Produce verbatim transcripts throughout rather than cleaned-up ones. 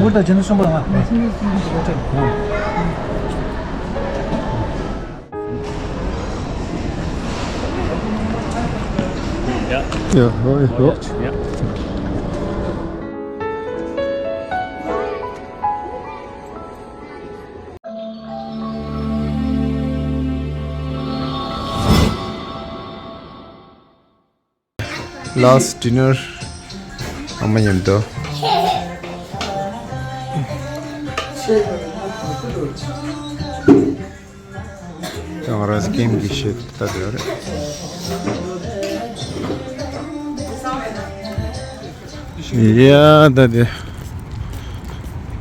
ཨོ་ད་ཇེ་ནུ་སོང་པ་ལ་ང་། ཡ་ཡ་ཡ། Last dinner ཨ་མ་མཉམ་དུ། ང་རང་ཚོ་ཀེམ་གྱི་ཤེད་ལྟ་དེ་རེད། ཡ་ད་དེ།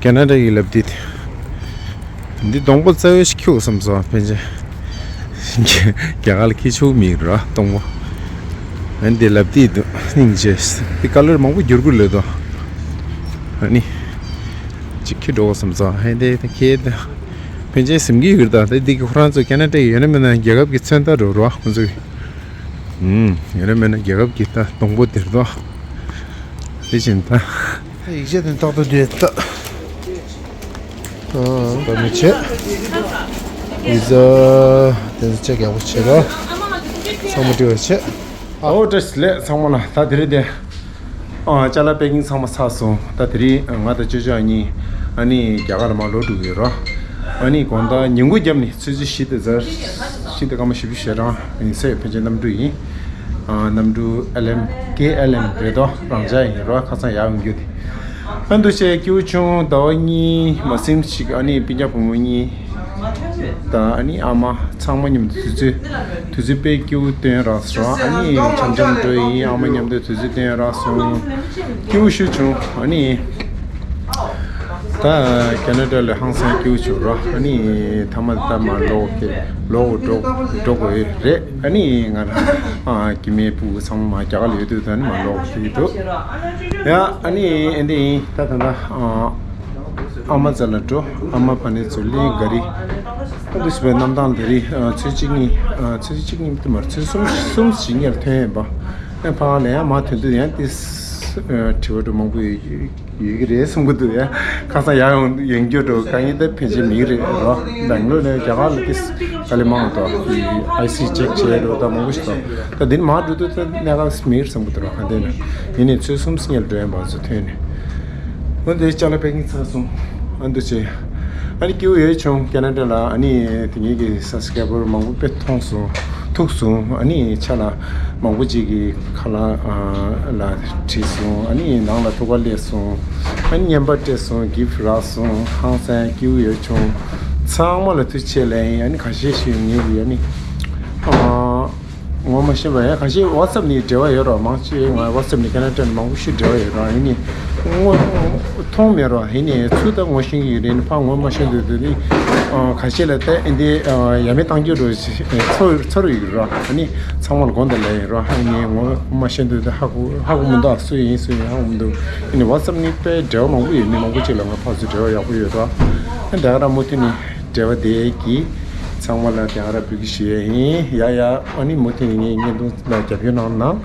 ཁེ་ན་ཌ་ཡི་ལབ་དེ། འདི་སྡོང་པོ་རྩ་བའི་ཞིག་ཁྱུག་བསམ་སོང་ཕན་ཆད། རྒྱ་གར་ལ་ཁྱི་ཆུ་མིག་ར་སྡོང་པོ། ཨ་འདི་ལབ་དེ་འདུག་སྙིང་རྗེ། འདི་ཀ་ལར་མང་པོ་འགྱུར་དགོས་ལོས་དོ། ཨ་ནི། ཅིག་ཁྱི་འགྲོ་བསམ་སོང་ཨ་འདི་ད་ཁྱེད་ད། ཕན་ཆད་སེམས་ཀྱི་ཡོད་ད་ད་འདི་གི་ཁོ་རང་ཚོ་ཁེ་ན་ཌ་ཡི་ཡོད་ན་མེད་ན་རྒྱལ་ཁབ་ཀྱི་མཚོན་རྟགས་འགྲོ་རོགས་ཁོང་ཚོ་གི། ཡོད་ན་མེད་ན་རྒྱལ་ཁབ་ཀྱི་ད་སྡོང་པོ་དེར་དོ། དེ་བཞིན་ད། ཡིག་ཆ་དེ་ཏག་ཏག་འདུག་ད། ཨ་ད་མི་བྱེད། ཡིག་ཆ་དེ་ཚོ་ཅེག་ཡག་པོ་བྱེད་རོགས། ཚང་མ་འགྲིག་པ་བྱེད། ཨོ་བཀྲ་ཤིས་བདེ་ལེགས་ཚང་མ་ལ། ད་དེ་རིང་དེ། ཨ་ཅ་ལག་པེ་ཀིང་ཚང་མ་ཚར་སོང་། ད་དེ་རིང་ང་དང་ཅོ་ཅོ་གཉིས་ཨ་ནི་རྒྱ་གར་ལ་མར་ལོག་འགྲོ་གི་ཡོད་རོགས། ཨ་ནི་དགོང་དག་ཉིན་གུང་རྒྱབ་ནས་ཆུ་ཚོད་བཞི་དང་ཟེར། བཞི་དང་སྐར་མ་བཞི་བཅུ་ཞེ་གྲངས་ཡིན་ཟེར། ཕན་ཆད་གནམ་གྲུ་ཡིན། ཨ་གནམ་གྲུ་ཨེལ་ཨེམ་ཀེ་ཨེལ་ཨེམ་རེད་དོ། རང་འཇགས་ཡིན་རོགས། ཁ་སང་ཡར་ཡོང་རྒྱུ་དེ། ཨ་འདུག་བྱས་སྐྱིད་པོ་བྱུང་། ཟླ་བ་གཉིས་མ་ཟིན་ཞིག་ཨ་ནི་སྤུན་ཀྱག་བུ་མོ་གཉིས་དང་ཨ་ནི་ཨ་མ་ཚང་མ་མཉམ་དུ་དུས་ཚོད་དུས་ཚོད་དཔེ་སྐྱིད་པོ་བཏོན་རག་སོང་། ཨ་ནི་འཆམ་འཆམ་འགྲོ་ཡིན། ཨ་མ་མཉམ་དུ་དུས་ཚོད་བཏོན་རག་སོང་། སྐྱིད་པོ་ཞིག་བྱུང་། ཨ་ནི་ད་ཁེ་ན་ཌ་ལ་ཧང་སང་སྐྱིད་པོ་བྱུང་རོགས། ཨ་ནི་མཐའ་མ་ད་མར་ལོག་གི་ལོག་འགྲོ་འགྲོ་དགོས་རེད། ཨ་ནི་ང་རང་ཨ་སྐྱེ་དམན་སྤུ་གུ་ཚང་མ་རྒྱ་གར་ལ་ཡོད་དུས་ད་ནི་མར་ལོག་གི་འདུག་ཡ། ཨ་ནི་ཨེ་འདི་ཡིན། ད་ད་ད་ཨ་མ་རྩ་ལ་འགྲོ། ཨ་མ་ཕ་ནས་ཚུར་ལེན་ག་རི། ཨ་འདུག་བྱས་པའི་གནམ་ཐང་དེ་རིང་ཨ་ཚོད་གཅིག་གཉིས་ཨ་ཚོད་གཅིག་གཉིས་དེ་མར་ཚོད་གསུམ་གསུམ་ཞིག་ཉེར་ཐོན་ཡིན་པ། ཨ་ཕ་ལ་ཡང་མར་ཐོན་དུས་ཡང་ཏིས་ཨ་དྲི་བ་འདྲ་མང་པོ་ཡོད། ཡོད་ཀྱི་རེད་བསམ་གྱི་འདུག་ཡ། ཁ་སང་ཡར་ཡོང་ཡོང་རྒྱུ་འགྲོ་དཀའ་ངལ་དེ་ཕལ་ཆེར་མེད་ཀྱི་རེད་རོ། སྦེང་ལོར་ནས་རྒྱ་གར་ལ་ཏིས་དཀའ་ལས་མང་དོ། ཨའི་སི་ཅེག་བྱས་རོ་ད་མང་པོ་ཞིག་དོ། ད་འདི་ནས་མར་འགྲོ་དུས་ད་གནད་འགག་མེད་བསམ་གྱི་འདུག་རོ། ག་འདི་ནས་ཡིན་ནའི་ཚོད་གསུམ་ཉེར་འགྲོ་ཡ་མ་ཚོ་ཐོན་ནས། འོན་ཏེ་ཅ་ལག་པེ་ཀིང་ཚར་སོང་། ཨ་འདུག་བྱས། ཨ་ནི་སྐྱིད་པོ་ཡོད་བྱུང་། ཁེ་ན་ཌ་ལ་ཨ་ནི་དེ་ངེད་ཀྱི་སབ་སི་ཀ་རའི་བར་མང་པོ་དཔེ་མཐོང་སོང་། ཐུག་སོང་། ཨ་ནི་ཆ་ལ་མང་པོ་ཅིག་གིས་ཁ་ལག་ཨ་ལ་བྲིས་སོང་། ཨ་ནི་ནང་ལ་ཐུག་ག་སླེབས་སོང་། ཨ་ནི་རྔན་པ་སྤྲད་སོང་། གིཕ་རག་སོང་། ཧང་སང་སྐྱིད་པོ་ཡོད་བྱུང་། ཚང་མ་ལ་ཐུགས་རྗེ་ཆེ་ལབ་ཡིན། ཨ་ནི་ཁ་ཤས་ཤིག་ངེད་ཀྱི་ཨ་ནི་ཨ་ངོ་མ་ཤེས་པ་ཡང་ཁ་ཤས་ཝ་ཊི་སེབ་ནས་འབྲེལ་བ་ཡོད་རོགས། མང་ཆེ་ང་ཝ་ཊི་སེབ་ནས་ཁེ་ན་ཌ་ནས་མང་པོ་ཞིག་འབྲེལ་བ་ཡོད་རོགས། ཡིན་ནའི་ངོ་མཐོང་མེད་རོགས། ཡིན་ནའི་ཚུར་ད་ངོ་ཤེས་ཀྱི་ཡོད་རེད། ཨ་ནི་ཕར་ངོ་མ་ཤེས་འདུག་དུས་ནི་ཨ་ཁ་ཤས་ལ་ད་ཨེ་འདི་ཨ་ཡ་མེད་བཏང་རྒྱུ་རོ་ཚོར་ཚོར་ཡོད་རོགས། ཨ་ནི་ཚང་མ་ལ་དགོངས་དག་ལབ་ཡིན་རོགས། ཨ་ནི་ངོ་མ་ཤེས་འདུག་ད་ཧ་གོ་ཧ་གོ་མི་འདུག་སུ་ཡིན་སུ་ཡིན་ཧ་གོ་མི་འདུག་ཨ་ནི་ཝ་ཊི་སེབ་ནས་དཔེ་འབྲེལ་བ་མང་པོ་ཡོད། མི་མང་པོ་ཅིག་ལ་ང་ཕར་ཚུར་འབྲེལ་བ་ཡག་པོ་ཡོད་རོགས། ཨ་ད་ག་རང་མུ་མཐུད་ནས་འབྲེལ་བ་དེ་གིས་ཚང་མ་ལ་དེ་ཨ་ར་བོད་ཀྱི་ཞུ་ཡས་ཡིན། ཡ་ཡ། ཨ་ནི་མུ་མཐུད་ནས་ངའི་བརྙན་ཐུང་ལ་རྒྱབ་སྐྱོར་གནང་གནང་།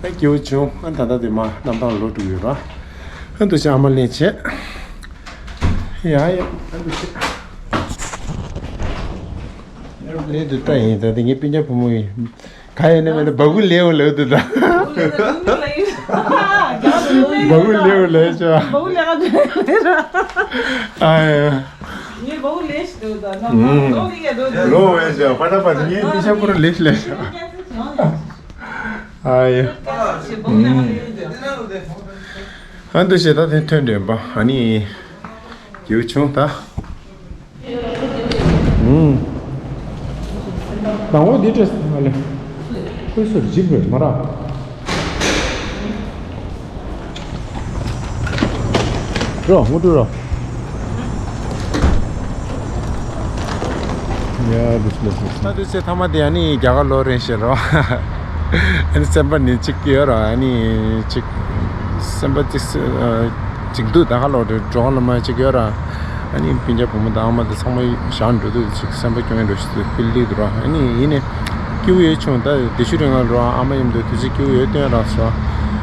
ཨ་སྐྱིད་པོ་བྱུང་། ཨ་ད་ལྟ་དེ་མ་གནམ་ཐང་ལོག་འགྲོ་གི་ཡོད་ར། ཨ་འདུག་བྱས་ཨ་མ་ལེན་བྱས། ཡ་ཡ། ཨ་འདུག་བྱས། ལེན་དུ་ལྟ་ཡིན། ད་དེ་ངའི་སྤུན་ཀྱག་བུ་མོ་ཡིན། ག་ཡིན་ན་མེད་ན་སྦ་ཁུག་ལེའུ་ལེའུ་དུ་ད། སྦ་ཁུག་ལེའུ་ལེའུ་ཆོ། སྦ་ཁུག་ལེའུ་ལེའུ། ཨ་ཡ། ངས་སྦ་ཁུག་ལེའུ་ཞིག་འདུག་ད་ན་ལོ་ལི་ཡ་འདུག་ད། ལོ་བས་ཆོ་པ་ད་པ་ངས་ཏི་ཤ་པུ་ར་ལེའུ་ལེའུ་ཆོ། ཨ་ཡ། ཨ་འདུག་བྱས་ད་དེ་ཐོན་འདྲེན་པ་ཨ་ནི། སྐྱིད་པོ་བྱུང་ད། ཨུམ། དང་པོ་འདི་སྤྲད་སོང་ཨ་ལེ། ཁོས་སོར་འཇིབ་རེད་མ་ར། རོ་ངུ་ཏུ་རོ། ཡ་འདི་སུ་ལ་སོང་། ད་དུས་ཚོད་ཐ་མ་དེ་ཨ་ནི་རྒྱ་གར་ལོག་རན་ཞེས་རོ། ཨ་ནི་སེམས་པ་ནི་གཅིག་ཡོད་ར། ཨ་ནི་གཅིག་སེམས་པ་གཅིག་གཅིག་འདུག་ད་ག་ལོག་འགྲོ་འགྲོ་ལ་མ་གཅིག་ཡོད་ར། ཨ་ནི་སྤུན་ཀྱག་བུ་མོ་དང་ཨ་མ་དེ་ཚང་མ་བཞག་འགྲོ་དུས་ཅིག་སེམས་པ་སྐྱོ་ངེ་འགྲོ་ཞིག་ཏུ་ཧྥིལ་ལི་འདུག་ར། ཨ་ནི་ཡིན་ནའི་སྐྱིད་པོ་ཡོད་བྱུང་། ད་དེ་ཤུ་རིང་ང་རོ་ཨ་མ་མཉམ་དུ་དུས་ཚོད་སྐྱིད་པོ་ཡོད་སྟོན་རག་སོ།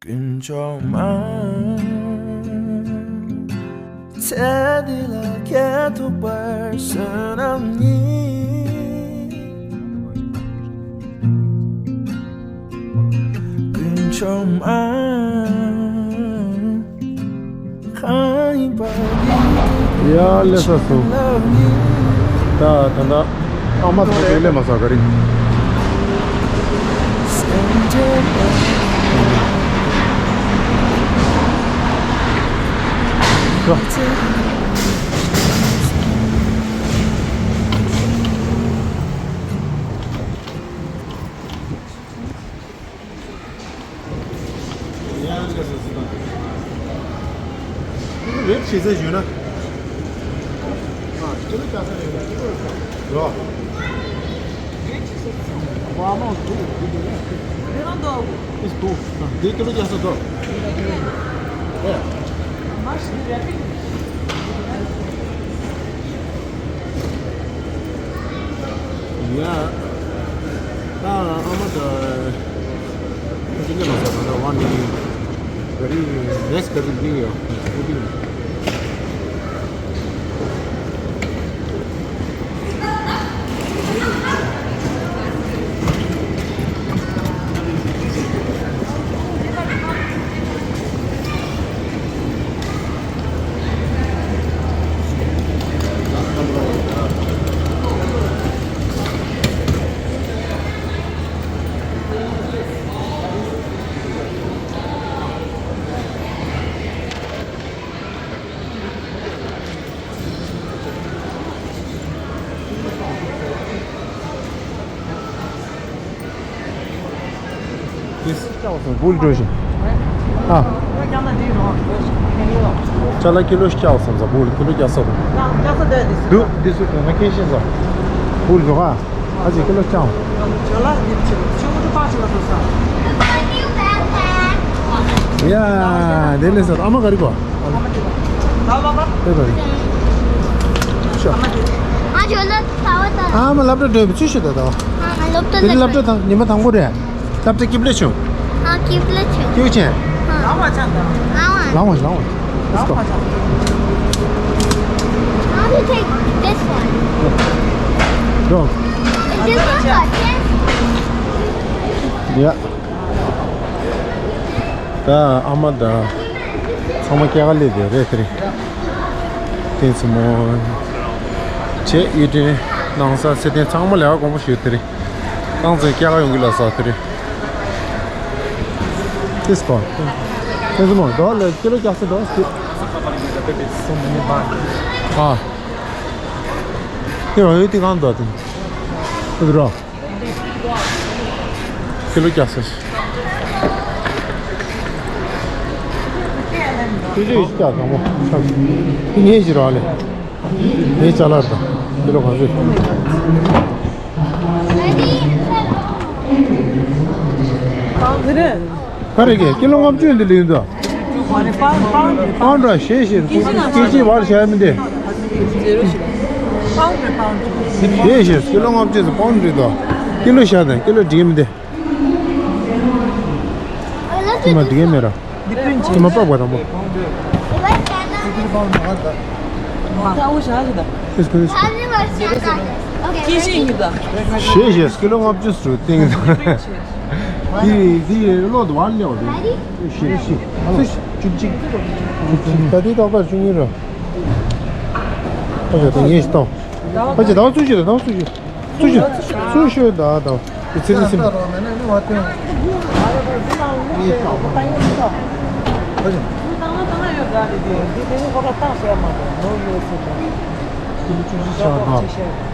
དཀོན་མཆོག་མ། ཚེ་འདི་ལ་སྐྱེ་ཐུབ་པར་བསོད་ནམས་ཉིད། དཀོན་མཆོག་མ། ཡ་ལེ་ས་སོང་། ད་ད་ད་ཨ་མ་ད་ལྟ་ལེ་མ་ས་ག་རེ། རེད་བྱེད་ས་ཡོད་ན། ཨ་ཁྱེད་ལ་སྐྱ་ས་རེད་ལ་ཁྱེད་ལ་རོ། ཝ་མོ་འདུག་འདུག་འདུག་རེད། འདི་རང་འདུག་ཨིས་འདུག་འདི་ཀི་ལོ་བརྒྱ་ས་འདུག་ཨེ། མར་ཞིག་རེད། ཡ། ད་ཨ་མ་ད་ཁྱེད་ཀྱི་མ་ཟ་ད་ད་ཝ་ནི་very next very new year. ཅ་ལག་ཀི་ལོ་བརྒྱ་བསམ་ས་བུ་ལ་ཀི་ལོ་བརྒྱ་ས་རུ། འདུག་འདི་སུ་དོན་ན་ཁྱེད་ཤེས་ས་བུ་ལ་འཇོག་ཨ། ཨ་ཅེ་ཀི་ལོ་བརྒྱ། ཡ་དེ་ལས་ས་ཨ་མ་ག་རེ་གོ། ཨ་མ་སློབ་གྲྭ་ལ་ཚུལ་ཤོད་ད་ད། ཨ་མ་སློབ་གྲྭ་འགྲོ་བའི་ཚུལ་ཤོད་ད་ད། ཨ་སློབ་གྲྭ་དེ་ནི་སློབ་གྲྭ་དང་ཉི་མ་དང་པོ་རེད། སློབ་གྲྭ་སྐྱིད་པོ་ཆུང་། ཨ་སྐྱིད་པོ་ཆུང་། སྐྱིད་པོ་ཆེ། ལང་བ་ཆགས་ད། ལང་བ་ལང་བ། Let's go. How to take this one? Go. Is this one got this? Yeah. ད་ཨ་མ་ད། ཚང་མ་སྐྱེལ་ག་སླེབས་བསྡད་རེད་དེ་རིང་། བསྟན་སྲིང་མོ། བྱས་གཡུ་སྒྲོན། སྣང་ས་ཚེ་བརྟན། ཚང་མ་ལས་ཀ་དགོངས་པ་ཞུ་དེ་རིང་། ཏང་ཙེ་སྐྱེལ་ག་ཡོང་གི་ལ་ས་དེ་རིང་། This one. This one. ད་ལ་ཀི་ལོ་བརྒྱ་ས་ད་སི། ཨ། དེ་རང་ཡོད་དེ་གང་འདུག་དེ། དེ་ར། ཀི་ལོ་བརྒྱ་ས། ཀི་ལོ་བརྒྱ་ས་མོ། ངས་ཞིག་ར་ལེ། ངས་ཅ་ལག་དང་། ཀི་ལོ་ག་ཚོད། ག་རེ་གས་ཀི་ལོ་ལྔ་བཅུ་འདི་ལེན་འདུག་པའུན་ཌི་ར་ཞེ་ཞེ་སྐད་ཅིག་བར་བྱ་མི་འདི། ཞེ་ཞེ་ཀི་ལོ་ལྔ་བཅུ་ཟེར་པའུན་ཌི་རེད་དོ། ཀི་ལོ་བཞག་དང་ཀི་ལོ་འགྲིག་མི་འདི། ཀི་མ་འགྲིག་མེད་ར། ཀི་མ་པགས་པ་དང་པོ། ཞེ་ཞེ་ཀི་ལོ་ལྔ་བཅུ་ཟེར་ཏིང་ཟེར། འདི་འདི་ལོ་དུ་བར་ལེའོ་རེད། ཞེ་ཞེ། བཅུ་གཅིག་ད་དེ་ཏག་ཏག་བཅུ་གཉིས་ར། ཨ་ཞོ་དེ་ངས་ཤི་ཏོང་། ཨ་ཅེ་ད་བ་ཚུགས་ཤོད་ད་བ་ཚུགས་ཤོད། ཚུགས་ཤོད་ཚུགས་ཤོད་ད་ད་བ། དེ་ཚེ་རིང་སེམས། དེ་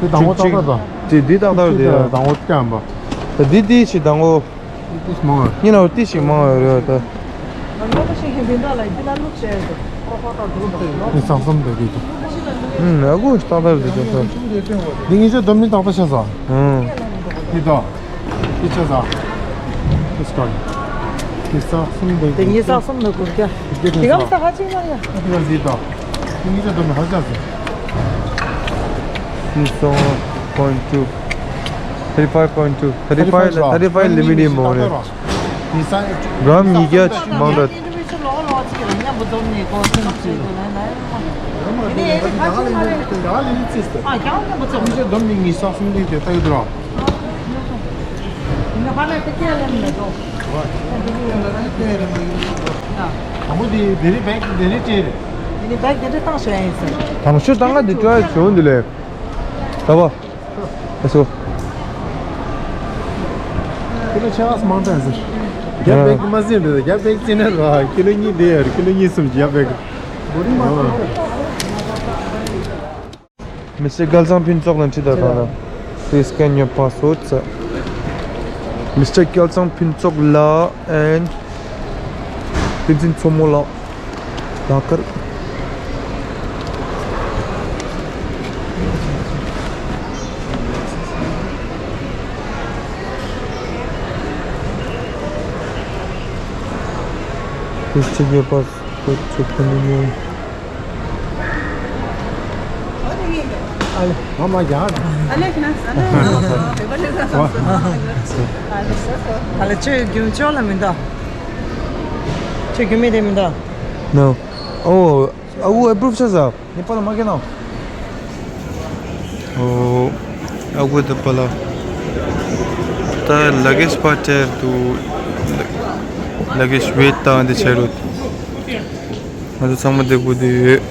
དང་པོ་ཏག་ཏག་རེད། དེ་དང་པོ་ཏག་ཏག་རེད། ད་འདི་འདི་ཏག་ཏག་རེད། ད་འདི་འདི་ཞིག་དང་པོ། ཏིས་མང་། ཉིན་ལ་ཏིས་ཞིག་མང་བ་རེད་ད། ཉིན་ས་གསུམ་དེ་དེ་དེ། ཨུམ། ཨ་ཁུ་ཏག་ཏག་རེད་ད། འདི་ངེད་ཚོ་སྡོམ་ནི་ཏག་ཏག་ཆགས་སོང་། ཨུམ། འདི་དང་། འདི་ཆགས་སོང་། ཏིས་གང་། ཉིན་ས་གསུམ་དེ་དེ། ཉིན་ས་གསུམ་དེ་གུར་རྒྱ། འདི་གང་ས་ཧ་ཅི་མ་ཡ། འདི་དང་འདི་དང་། འདི་ངེད་ཚོ་སྡོམ་ནི་ཧ་ཅག་སོང་། This one point two, thirty-five point two, thirty-five, thirty-five ལི་མི་ཊི་ཡིན་པ་རེད། གྲམ་ཉིས་བརྒྱ་མང་དྲགས། དང་ཤོས་དང་ང་འདི་བྲོས་བྱུང་འདི་ལས། ད་བ། ཨ་སོ། ཁྱི་ལོ་ཆ་ག་སུ་མང་དྲགས་ཟེར། རྒྱ་ཨ། བེག་དེ་མ་ཟིན་འདུག་རྒྱ་བེག་ཅི་ན་ར་ཁྱི་ལོ་གཉིས་དེ་ཡར་ཁྱི་ལོ་གཉིས་གསུམ་རྒྱ་བེག Mister སྐལ་བཟང་ཕུན་ཚོགས་ལ་འཁྲིད་ད་དང་ན། Please scan your password, sir. Mister སྐལ་བཟང་ཕུན་ཚོགས་ལགས་and བསྟན་འཛིན་མཚོ་མོ་ལགས། ལགས་ཀར། Please check your passport to continue. ཨ་ལེ་ཁྱོད་རྒྱུན་ཆོག་ལ་མི་འདུག་ཁྱོད་རྒྱུན་མེད་དེ་མི་འདུག No. Oh, I will approve, sir. ནི་པ་ལ་མ་ཁེ་ནོ། ཨོ། ཨ་ཁུ་དང་པ་ལ། ད་ལ་གེ་ཇི་པ་ཊེར་དུ། ལ་གེ་ཇི་ཝེ་ཊི་བཏང་དེ་བྱས་རོགས། ང་ཚོ་ཚང་མ་དེ་སྒུག་བསྡད་ཡོད།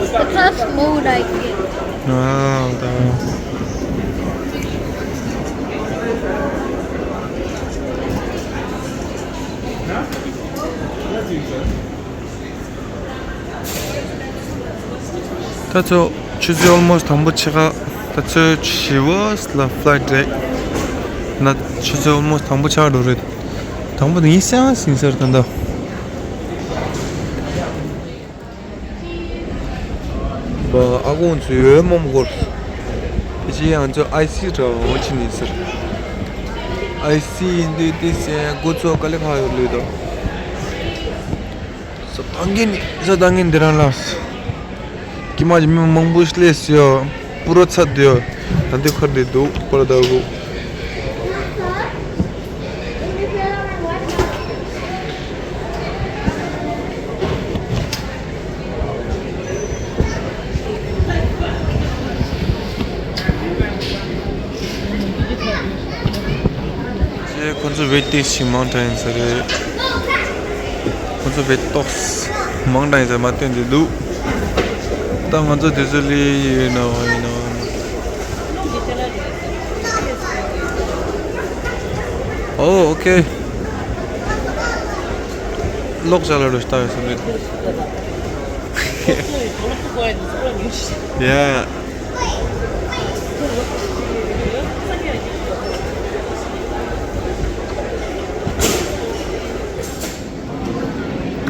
It's a tough mood, I think. Wow, that was. ད་ཚོ་ཆུ་ཚོད་almost དང་པོ་ཕྱེད་ཀ། ད་ཚོད་བཞི་པ་ལ་flight རེད། ན་ཆུ་ཚོད་almost དང་པོ་ཆགས་འགྲོ་རེད། དང་པོ་དེ་ཡིན་སེང་ཟིན་ཟེར་ག་འདྲ། ཨ་ཁུ་ཚོ་ཡོད་མོ་མོ་སྐོར། དེ་ཅི་ཡང་ཚོ་ཨའི་སི་འདྲ་བོ་ཕྱིན་ནི་ཟེར། ཨའི་སི་ཡིན་དུས་དེ་སེ་འགོ་ཚོ་ག་ལེ་ཁ་ཡོད་ལོས་དོ། ས་ཐང་གིན་ནི་ས་ཐང་གིན་འདི་རང་ལ། ཀྱི་མ་ཇི་མི་མང་པོ་ཞིག་ལས་སུ་ཡོད། པུ་རོ་ཚ་དེ་ཡོད། ད་འདི་ཁར་དེ་འདུག་པར་ད་གོ། Can you fill out my WhatsApp? ཁོ་ཚོ་ཝེ་ཊི་ཞིག་མང་དྲགས་ཡིན་ས་རེད། ཁོ་ཚོ་ཝེ་ཊི་ཏོག་མང་དྲགས་ཡིན་ས་མ་སྟོན་དེ་འདུག་ད་ང་ཚོ་དེ་ཚོ་ལས་ཡོད་ན་ཡིན་ན། ཨོ་ཨོ་ཁེ། ལོག་བྱ་ལ་རུ་ལྟ་ཡོད་ས་རེད། ཡ།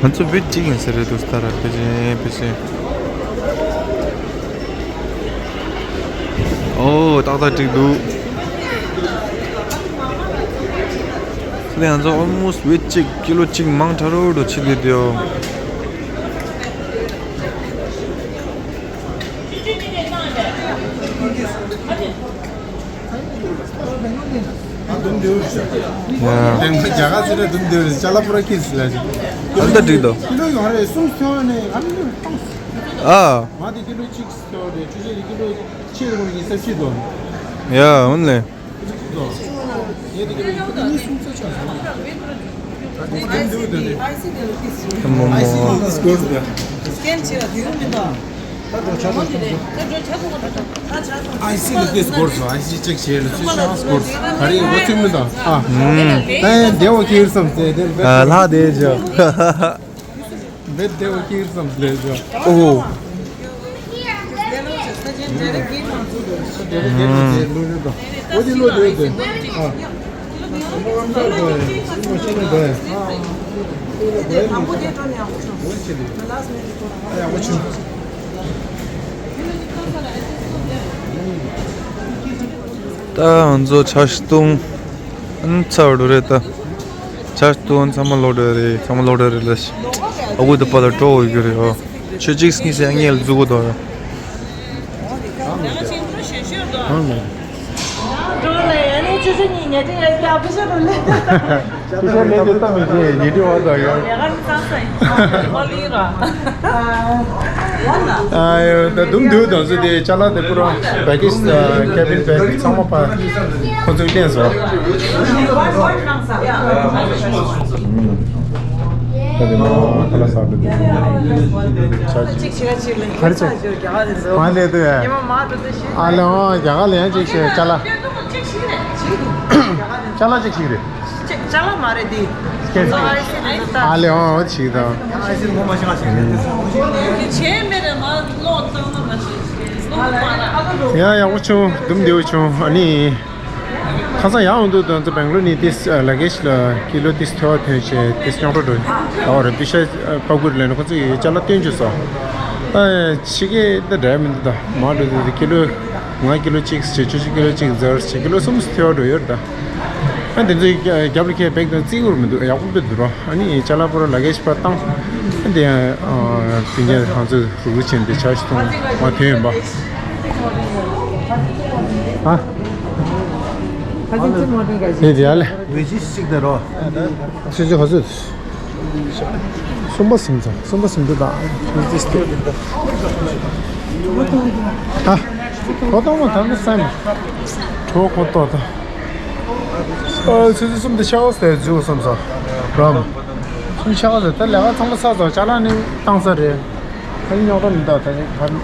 ང་ཚོ་བེད་གཅིག་ཡིན་ཟེར་རེད་འདུག་སྟ་ར་ཕེ་ཅན་ཕེ་ཅན། ཨོ་ཏག་ཏག་འགྲིག་འདུག་དེ་ང་ཚོ་ཨོལ་མོ་སི་ཊི་བེད་གཅིག་ཀི་ལོ་གཅིག་མང་དྲགས་རོ་འགྲོ་ཕྱིན་དེ་དེའོ། ཡ། དེང་སང་རྒྱ་གར་ཚོ་ལ་དུམ་བདེ་བའི་ཅ་ལག་པུ་ར་ཁིལ་ལ་ཅིག་ཨ་ད་འགྲིག་འདུག་ཀི་ལོ་ཡོང་རེ་གསུམ་ཐོན་ནས་ཨ་ནི་གཏོང་། ཨ། མ་དེ་ཀི་ལོ་གཅིག་ཐོན་རེ་ཆུ་ཆེ་ཀི་ལོ་ཕྱེད་དུ་ཡིན་ས་ཕྱེད་དུ། ཡ་འོན་ལེ། I see the this course, I see check here, the chance course. Hari, what you mean? Ah, then they will hear something. Then ལྷ་དེ་ཇོ། But they will hear some pleasure. Oh. ད་ང་ཚོ་ཆར་ཆུ་བཏང་། ཨ་ནི་ཚར་འགྲོ་རེད་ད། ཆར་ཆུ་བཏང་ཚང་མ་ལོག་འགྲོ་རེད། ཚང་མ་ལོག་འགྲོ་རེད་ལ། ཨ་ཁུ་དེ་པ་ལ་སྤྲོ་བོ་ཡོད་རེད་ཨོ། ཆུ་གཅིག་གཉིས་སེ་ངས་ལ་འཛུགས་གོ་དོ། ཨ་ནི། ཕི་ཤར་ལེན་དུ་ལྟ་མི་བྱེད་ཉི་ཁྲི་བ་དང་ཡང་། ཨ་ཡོ་ད་དུམ་དུ་དང་སུ་དེ་ཅ་ལག་དེ་པུ་ར་བེ་ཀེ་ཇི་ཀེ་བིན་བེ་ཀེ་ཇི་ཚང་མ་པ་ཁོ་ཚོས་བསྟན་སོང་། ད་དེ་མ་ཁ་ལ་ས་དེ་ཆ་ཅིག་ཧ་རི་ཅིག་མ་ལས་དུ་ཡ། ཨ་ལེ་ཨོ་རྒྱ་གར་ལ་ཡང་ཅིག་བཤད་ཅ་ལག་ཅ་ལག་ཅིག་ཞིག་རེད། ཅ་ལག་མ་རེད་དེ། ཨ་ལེ་ཨོ་ཨོ་ཅིག་དང་། ཡ་ཡག་པོ་བྱུང་། དུམ་བདེ་བོ་བྱུང་། ཨ་ནི། ཁ་སང་ཡག་འོང་འདུག་དོན་ཚོ་སྦེང་ལོར་ནས་ཏིས་ལ་གེ་ཤི་ལ་ཀི་ལོ་ཏིས་ཐོ་བ་ཐོན་བྱས་ཏིས་རྙོག་དྲ་འགྲོ་ཡོད་རེད། པི་ཤ་པ་གུར་ལས་ནས་ཁོ་ཚོ་ཡི་ཅ་ལག་སྟོན་བཅུག་སོང་། ད་ཕྱི་རྒྱལ་ད་འདྲ་མི་འདུག་ད་མ་འགྲོ་དུས་ཀི་ལོ་ང་ཀི་ལོ་གཅིག་བྱས། ཆུ་ཆུ་ཀི་ལོ་གཅིག་ཟེར་བྱས། ཀི་ལོ་གསུམ་ཐོ་བ་འགྲོ་ཡོད་རེད་ད། ཨ་དེ་ཚོའི་རྒྱབ་ལ་ཁྱེད་བེག་དང་རྩིས་ཁུར་མི་འདུག་ཡག་པོ་འདུག་རོ། ཨ་ནི་ཅ་ལག་པོ་ར་ལ་གེ་ཤི་པ་བཏང་། ཨ་དེ་ཡང་དེ་ཉིད་ང་ཚོས་རུག་རུག་བྱས་ཏེ་ཆ་ཞིག་གཏོང་མ་ཐོན་ཡིན་པ། ཨ། དེ་དེ་ཨ་ལེ། ཝེ་ཇི་གཅིག་དེ་རོ། ཆུ་ཆུ་ཧ་ཟོས། གསུམ་པ་ཟིན་ཚར། གསུམ་པ་ཟིན་དུ་དང་། ཨ། ཁོ་ཏོ་མ་ཐང་གི་སེམས། གྲོགས་ཁོ་ཏོ་ད། ཨ་ཆུ་ཆུ་གསུམ་དེ་ཤ་བ་ཟེར་འཇུ་གསུམ་ས། རམ། གསུམ་ཤ་བ་ཟེར་ད་ལས་ཀ་ཚང་མ་ཚར་ཚར་ཅ་ལག་ནི་བཏང་ས་རེད། ད་རྙོག་དྲ་མི་འདུག་ད་ནི་ད་ནི་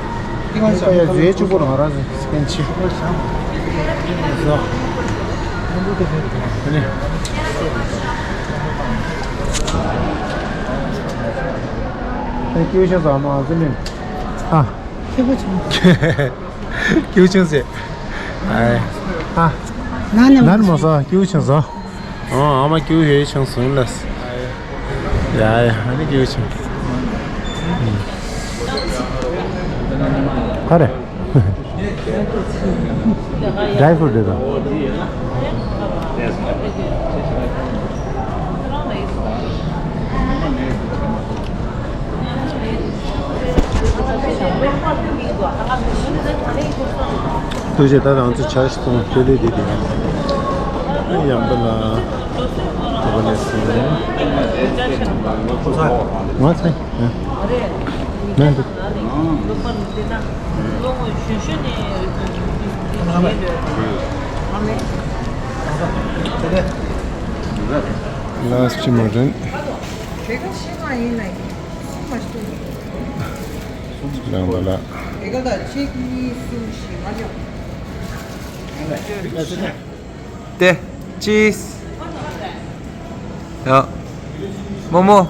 ད་ཡ་ཟུའི་གཅིག་པོ་རང་རང་ཟིན་སྐད་ཆེ། ཟོ། ད་ནི། ད་སྐྱེ་བོ་ཤ་ཟ་མ་ཟིན་ནི། ཨ། སྐྱེ་བོ་ཆུང་། སྐྱེ་བོ་ཆུང་ཟེར། ཨ། ཨ། ན་ནི་ན་ནི་མ་ཟ་སྐྱེ་བོ་ཆུང་ཟ། ཨོ་ཨ་མ་ཀྱུ་ཧེ་ཆང་སུན་ལ། ཡ་ཡ་ཨ་ནི་ཀྱུ་ཆང་། ག་རེ། ཌ་རའི་ཕུ་རུཊ་རེད་དོ། ཐུགས་རྗེ་ཆེ། ད་ང་ཚོ་ཇ་ཞིག་འཐུང་། ཐོ་ལེ་དེ་དེ་ཡམ་པ་ལ་ཐོ་པ་ལེ་སི་ང་ཚེ་ང་འདུག་ང་ཚེ། Last modern. རང་ལ་ལ། དེ། cheese. ཡ། མོག་མོག.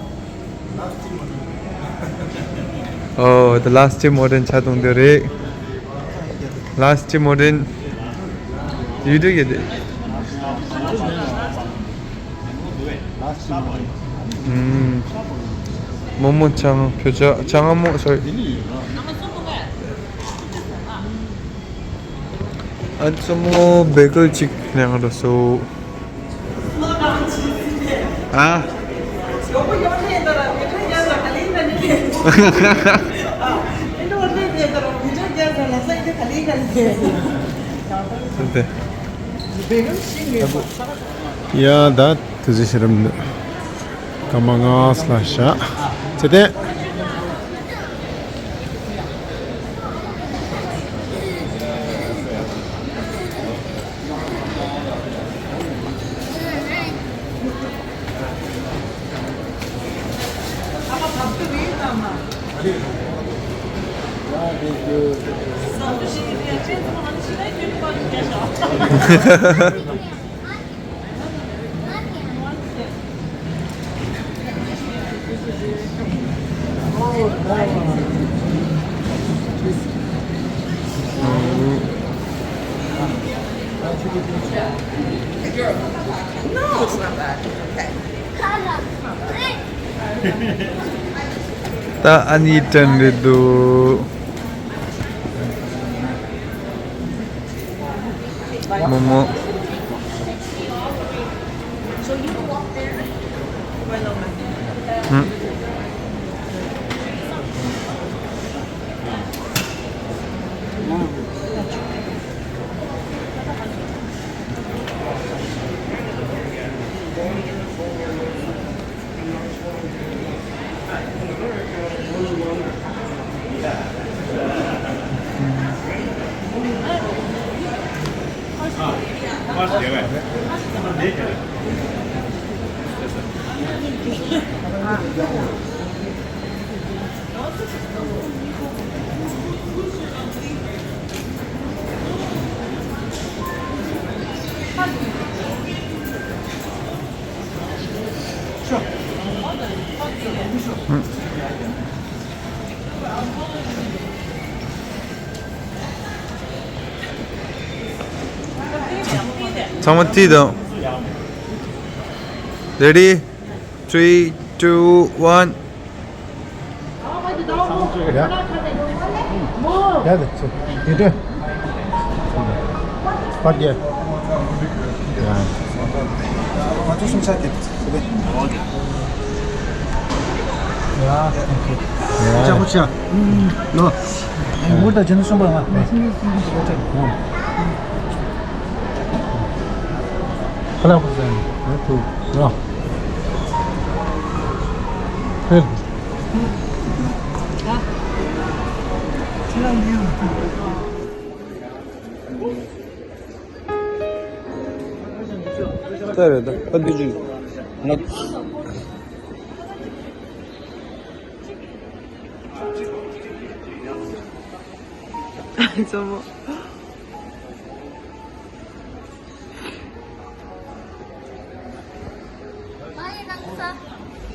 Oh, the last modern ཆ་གཏོང་འདོད་རེད། Last modern. You do get it. ཨུམ། མོག་མོག་ཆང་བོད་ཆ་ཆང་ཨ་མོ་sorry. ཨ་ཙོ་མོ་བེ་གལ་ཅིག་ལེན་ག་འགྲོ་སོང་། ཨ། ཡ་ད་དུས་ཚོད་ཤི་རམ་འདུག་སྐར་མ་ལྔ་ཙམ་ལ་བཞག་ཚེ་བརྟན། No, it's not bad. Okay. ད་ཨ་ནི་དྲན་རེད་འདུག་མོག་མོག་ཧུམ། ཚང་མ་ཏི་དང་། Ready? Three, two, one. Yeah. Yeah, that's it. You do. What, yeah. Yeah. What is inside it? Yeah, thank you. Yeah. What, what, yeah. No. What the generation? Hello. No. Help.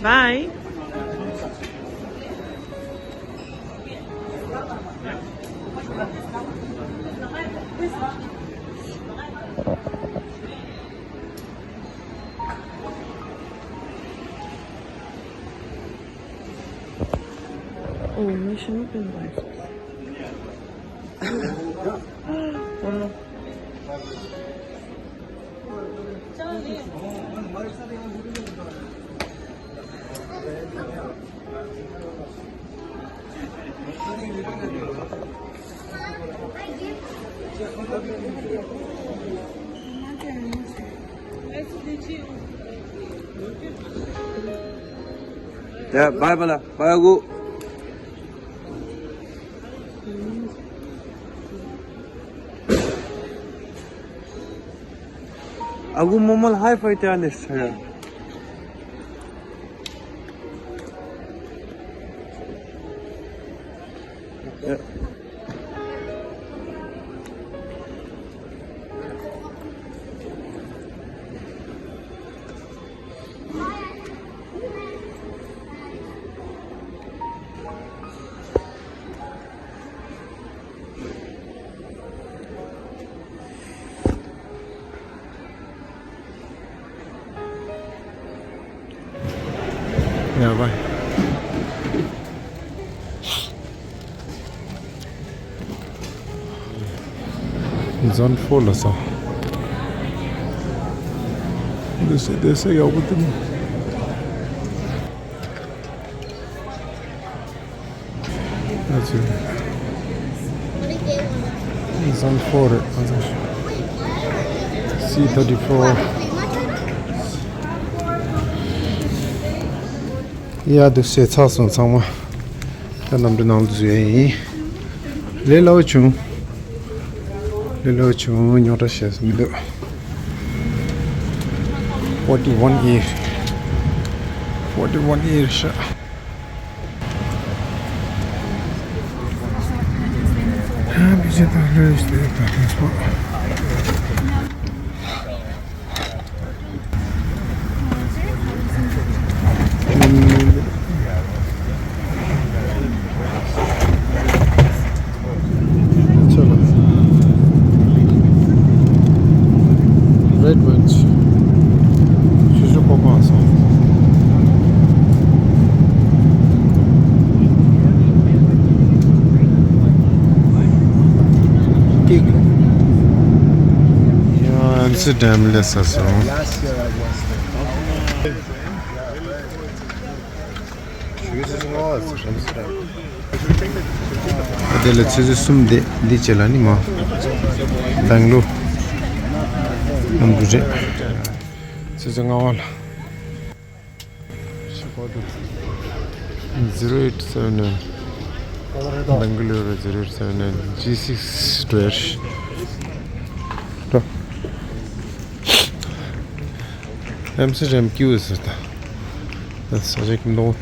Bye. Oh, mission open life. Yeah, bye, bye, bye, go. Agu momal high fight ya ne sir. ཡ་བ། Zone four ལ་སོང་། འདི་སེ་འདི་སེ་ཡག་པོ་འདུག་ཨ་ཙི། Zone four རེད། ཨ་ཙི། C thirty four། ཡ་འདུག་སེ་ཚར་སོང་ཚང་མ། ད་གནམ་གྲུ་ནང་དུ་འཛུལ་ཡས་ཡིན། ལས་སླ་བོ་བྱུང་། ལས་སླ་བོ་བྱུང་། རྙོག་དྲ་བྱས་སུ་མི་འདུག Forty one A། Forty one A ཤ། Red Wings ཆུ་ཚོད་ཁོ་གང་སོང་། ཀིག་ཡང་ཨེམ་སི་ཊར་ཌམ་སླེབས་ཚར་སོང་། དེ་ལ་ཆུ་ཚོད་གསུམ་དེ་འདི་བྱས་ལ་ནི་མ། སྦེང་ལོར་གནམ་གྲུ་རེད། ཆུ་ཚོད་ལྔ་པ་ལ། Zero eight seven nine Bengaluru zero eight seven nine G six འགྲོ་ཡ་རེད། ཨེམ་སི་ཊར་ཌམ་སྐྱིད་པོ་ཟེར་ད། ས་ཆ་ཁྱིམ་སྟོང་།